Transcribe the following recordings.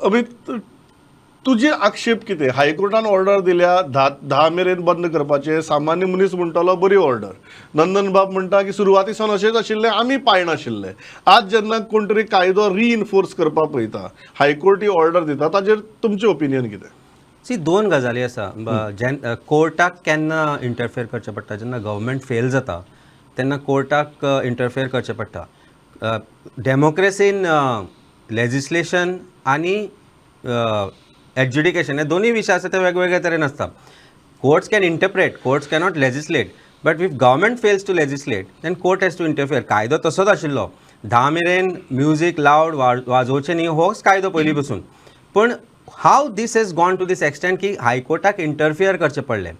अमित, तुजे आक्षेप कितें? हायकोर्टान ऑर्डर दिल्या 10 मेरेन बंद करपाचें. सामान्य मनीस म्हणटलो, बरी ऑर्डर. नंदन बाब म्हणटा की सुरवाती सावन अशेंच आशिल्लें, आमी पाळनाशिल्ले. आज जेन्ना कोण तरी कायदो रिइन्फोर्स करपाक पळयता, हायकोर्ट ही ऑर्डर दिता, ताजेर तुमचें ओपिनियन कितें? सी, दोन गजाली आसा. जेन कोर्टाक केन्ना इंटरफेयर करचें पडटा? जेन्ना गव्हर्मेंट फेल जाता तेन्ना कोर्टाक इंटरफेयर करचें पडटा. डेमोक्रेसीन लेजिस्लेशन आनी एडज्युडिकेशन हे दोनूय विशय आसा, ते वेगवेगळे तरेन आसता. Courts can interpret, courts cannot legislate. But if government fails to legislate, then court has to interfere. कायदो तसोच आशिल्लो, 10 मेरेन म्युजीक लावड वाजोवचें न्ही, होच कायदो पयलीं पसून. पूण how this has gone to this extent की हायकोर्टाक इंटरफियर करचें पडलें?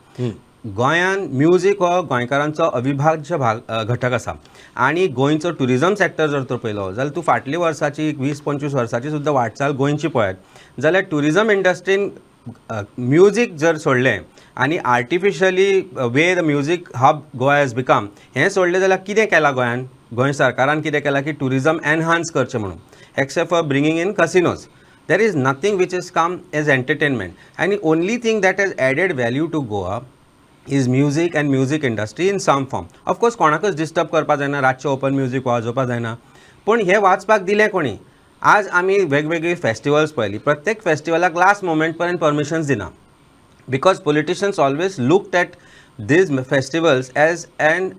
गोंयान म्युजीक हो गोंयकारांचो अविभाज्य भाग, घटक आसा आनी गोंयचो ट्युरिजम सॅक्टर जर तर पळयलो जाल्यार, तूं फाटल्या वर्साची, 20-25 वर्साची सुद्दां वाटचाल गोंयची पळयत जाल्यार, ट्युरिजम इंडस्ट्रीन म्युजीक जर सोडलें आनी artificially way the music hub Goa has become हें सोडलें जाल्यार कितें केलां गोंयान? गोंय सरकारान कितें केलां की ट्युरिजम एनहान्स करचें म्हणून? Except for bringing in casinos, there is nothing which has come as entertainment, and the only thing that has added value to Goa is music and music industry in some form. Of course, कोणाकच disturb करपा जायना, रातचें open music वाजोवपा जायना, पूण हें वाजपाक दिलें कोणी? आज आमी वेगवेगळी फेस्टिवल्स पळयली. प्रत्येक फेस्टिवलाक लास्ट मोमेंट पर्यंत परमिशन्स दिना, because politicians always looked at these festivals as an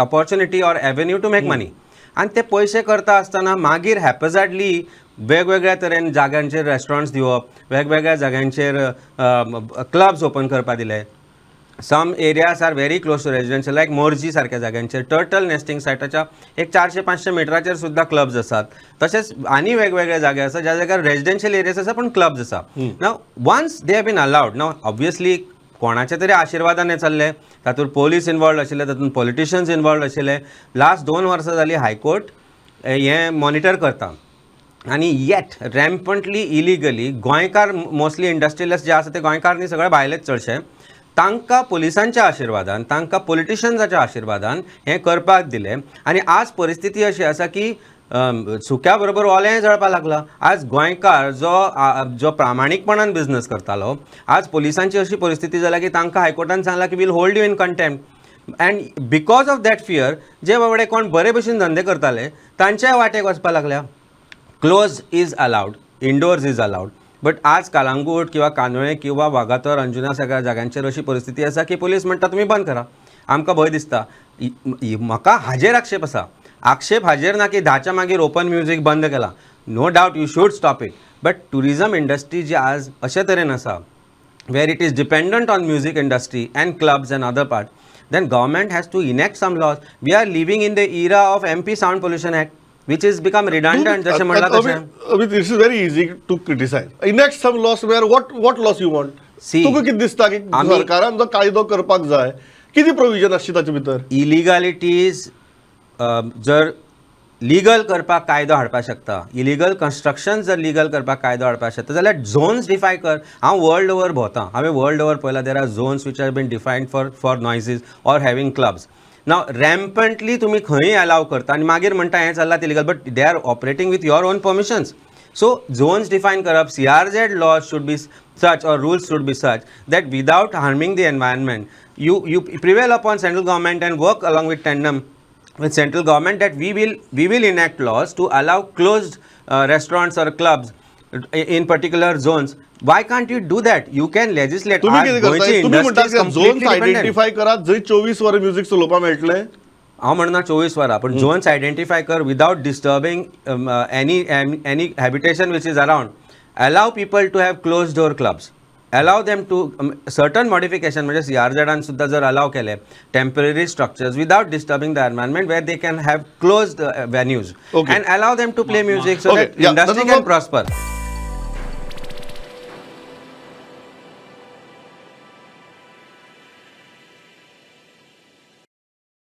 opportunity or avenue to make money. आनी ते पयशे करता आसतना मागीर हॅपझार्डली वेगवेगळ्या तरेन जाग्यांचेर रेस्टॉरंट्स दिवप, वेगवेगळ्या जाग्यांचेर क्लब्स ओपन करपा दिले. Some areas are very close to residential, like Morjim सारक्या जाग्यांचेर टर्टल नेस्टिंग सायटाच्या एक 400-500 मिटराचेर सुद्दां क्लब्स आसात. तशेंच आनी वेगवेगळे जागे आसा ज्या जाग्यार रेजिडेन्शियल एरियाज आसा पूण क्लब्स आसा. Now once they have been allowed, now obviously कोणाच्या तरी आशिर्वादान हें चल्लें. तातूंत पोलीस इनवॉल्ड आशिल्ले, तातूंत पॉलिटिशियन्स इनवॉल्ड आशिल्ले. लास्ट 2 वर्सां जालीं हायकोर्ट हें मॉनिटर करता आनी येट रॅम्पंटली इलिगली गोंयकार, मोस्टली इंडस्ट्रियलिस्ट जे आसा ते गोंयकार न्ही, सगळे भायलेच चडशे, तांकां पोलिसांच्या आशिर्वादान, तांकां पॉलिटिशियन्साच्या आशिर्वादान हें करपाक दिलें. आनी आज परिस्थिती अशी आसा की सुक्या बरोबर ओलेंय जळपाक लागलां. आज गोंयकार जो प्रामाणीकपणान बिझनस करतालो, आज पोलिसांची अशी परिस्थिती जाल्या की तांकां हायकोर्टान सांगलां की we'll hold you in contempt, and because of that fear, जे बाबडे कोण बरे भशेन धंदे करताले तांच्याय वाटेक वचपाक लागल्या. Close is allowed, indoors is allowed, but आज कलांगूट किंवा कांदोळे किंवा वागातोर, अंजुना सगळ्या जाग्यांचेर अशी परिस्थिती आसा की पोलीस म्हणटा, तुमी बंद करा, आमकां भंय दिसता. म्हाका हाजेर आक्षेप आसा. आक्षेप हाजेर ना की 10च्या मागीर ओपन म्युजीक बंद केला. No doubt you should stop it, but tourism industry जी आज अशे तरेन आसा, where it is dependent on music industry and clubs and other part, then government has to enact some laws. We are living in the era of MP Sound Pollution Act, which is become redundant, जशें म्हणलां तशें. Amit, this is very easy to criticize. Enact some laws where what laws you want? See, तुका कितें दिसता की सरकारान जो कायदो करपाक जाय, कितें प्रोविजन आसची ताचे भितर? इलिगालिटीज जर लिगल करपाक कायदो हाडपाक शकता, इलिगल कन्स्ट्रक्शन जर लिगल करपाक कायदो हाडपाक शकता जाल्यार झोन्स डिफाय कर. हांव वर्ल्ड ओवर भोंवता, हांवें वर्ल्ड ओवर पळयलां, there are zones which are been defined for noises or having clubs. Now rampantly तुमी खंयय अलाव करता आनी मागीर म्हणटा हें चल्लां illegal, but they are operating with your own permissions. So zones define करप, CRZ laws should be such or rules should be such that without harming the environment, you prevail upon central government and work along with tandem with central government that we will enact laws to allow closed restaurants or clubs in particular zones. Why can't you do that? You can legislate. तुम्ही आज कितें करताय? गोंयची तुम्ही industry म्हणटा is completely Jones dependent. Identify करात जंय 24 वरां म्युझिक चलोवपाक मेळटलें. हांव म्हणना 24 वरां, पण झोन्स आयडेंटिफाय कर. Without disturbing any habitation which is around, allow people to have close door clubs, allow them to certain modification. म्हणजे सीआरझेडान सुद्दां जर अलाव केले temporary structures without disturbing the environment, where they can have closed venues and allow them to play music so that industry can prosper.